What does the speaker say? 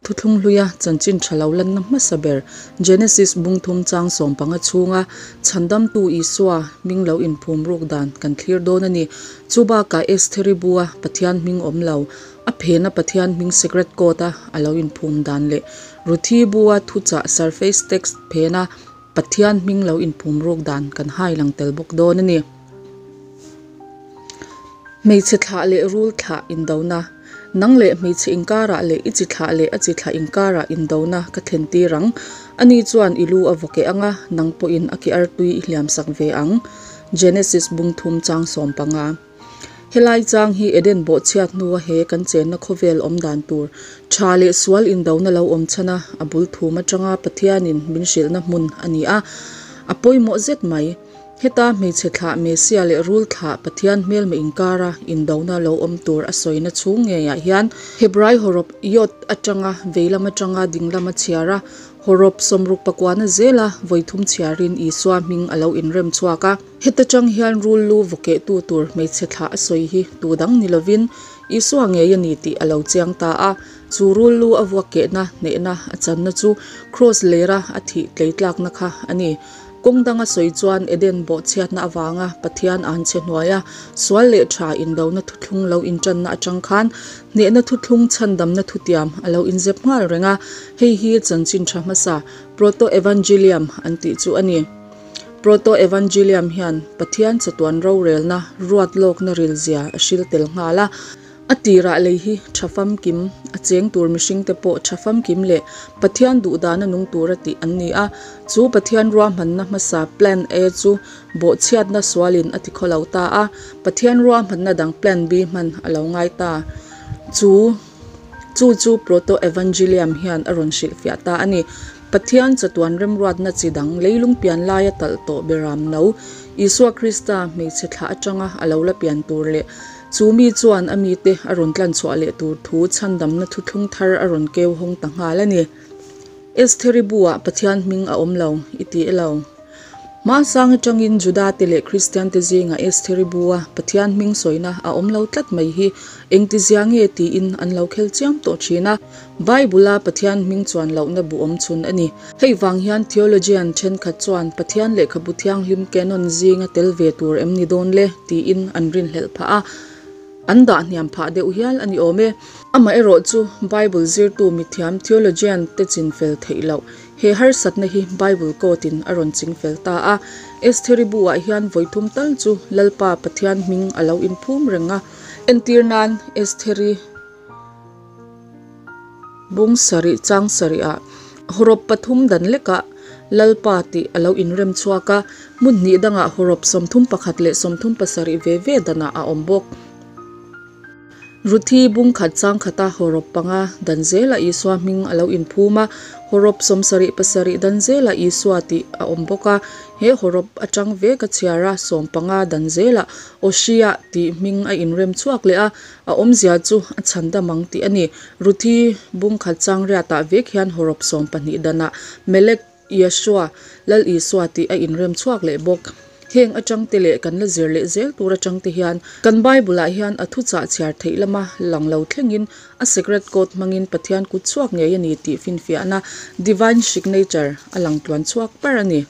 Thuthlung hluia chanchin tha lo lanna hmasa ber Genesis bung thum chang 15 chhunga Chhandamtu Isua hming lo inphum ruk dan kan thlir dawn a ni. Chu bakah Estheri bua Pathian hming awm lo, a phena Pathian hming secret code a a lo inphum dan leh Ruthi bua thuchah surface text phena Pathian hming lo inphum ruk dan kan hai lang tel bawk dawn a ni. Hmeichhe thlah leh rul thlah indona, Nang leh hmeichhe inkarah leh i chi thlah leh a chi thlah inkarah indona ka thlen tir ang. Ani chuan i lu a vaw keh ang a, nang pawhin a ke artui i hliam sak ve ang. Genesis bung thum chang 15. Helai chang hi Eden bawhchhiat hnua he kan chenna khawvel awm dan tur tha leh sual indona lo awm chhan a, a bul thum atanga Pathianin min hrilhna hmun a ni a, a pawimawh zet mai. Heta hmeichhe thlah Mesia leh rul thlah Pathian hmelma inkara indona lo awm tur a sawina chhung ngeiah hian Hebrai hawrawp Yod atanga veilam atanga dinglam a chhiar a, hawrawp sawmruk pakuana zela vawithum chhiarin Isua hming a lo inrem chhuak a. Heta tang hian rul lu vawkehtu tur hmeichhe thlah a sawi hi tu dang ni lovin Isua ngei a ni tih a lo chiang ta a, chu rul lu a vuakkehna hnehna a channa chu Kraws lera a thih tleitlakna kha a ni. Kawng danga sawi chuan Eden bawhchhiatna avanga Pathian an che hnuaia sual leh tha indona thuthlung lo intanna atang khan hnehna thuthlung chhandamna thutiam a lo inzep nghal reng a, hei hi chanchin tha hmasa Proto-Evangelium an tih chu a ni. Proto-Evangelium hian Pathian chatuan rorelna ruat lawkna rilzia a hril tel nghal a. A tirah lei hi tha famkim, a cheng tur mihringte pawh tha famkim leh Pathian duhdana nung tura tih an ni a. Chu Pathian ruahmanna hmasa Plan A chu bawhchhiatna sualin a tikhaw lo ta a, Pathian ruahmanna dang Plan B hman a lo ngai ta. Chu chu chu Proto-Evangelium hian a rawn hrilhfiah ta a ni. Pathian chatuan remruatna chi dang leilung pian laia talh tawh beram no, Isua Krista hmeichhe thlah atanga a lo la pian tur leh Chu mi chuan a mite a rawn tlan chhuah leh tur thu chhandamna thuthlung thar a rawn keu hawng ta nghal a ni. Estheri bu-ah Pathian hming a awm lo, i ti e lo. Hmasang atangin Judate leh Kristiante zingah Estheri bu-a Pathian hming sawina a awm lo tlat mai hi engtizia nge tiin an lo khel chiam tawh thin a. Bible-a Pathian hming chuan lohna bu awm chhun a ni. Hei vang hian theologian thenkhat chuan Pathian lehkhabu thianghlim canon zinga tel ve tur em ni dawn le tiin an rinhlelh phah a, an dah hniam phah deuh hial a ni awm e. Amaherawhchu, Bible zirtu mithiam theologian te chinfel theih loh he harsatna hi Bible code in a rawn chingfel ta a. Estheri bu-ah hian vawithum tal chu Lalpa Pathian hming a lo inphum reng a. Entir nan, Estheri. Bung sarih chang sarihah hawrawp pathum dan lekah Lalpa tih a lo inrem chhuak a, hmun hnih dangah hawrawp 31 leh 37 ve ve danah a awm bawk. Ruthi bung khat chang khata hawrawp panga dan zelah Isua hming a lo inphum a, hawrawp 77 dan zelah Isua tih a awm bawk a, he hawrawp atang ve ka chhiar a, 15 dan zelah Oshia tih hming a inrem chhuak leh a, A awmzia chu a chhan dam ang tih a ni. Ruthi bung khat chang riatah vek hian hawrawp 12 danah Melek Yeshua, Lal Isua tih a inrem chhuak leh bawk. Heng atangte leh kan la zir leh zel tur atangte hian kan Bible-ah hian a thuchah chhiar theih lama lang lo thlengin a secret code hmangin Pathian kut chhuak ngei a ni tih finfiahna, divine signature, a lang tluan chhuak par a ni.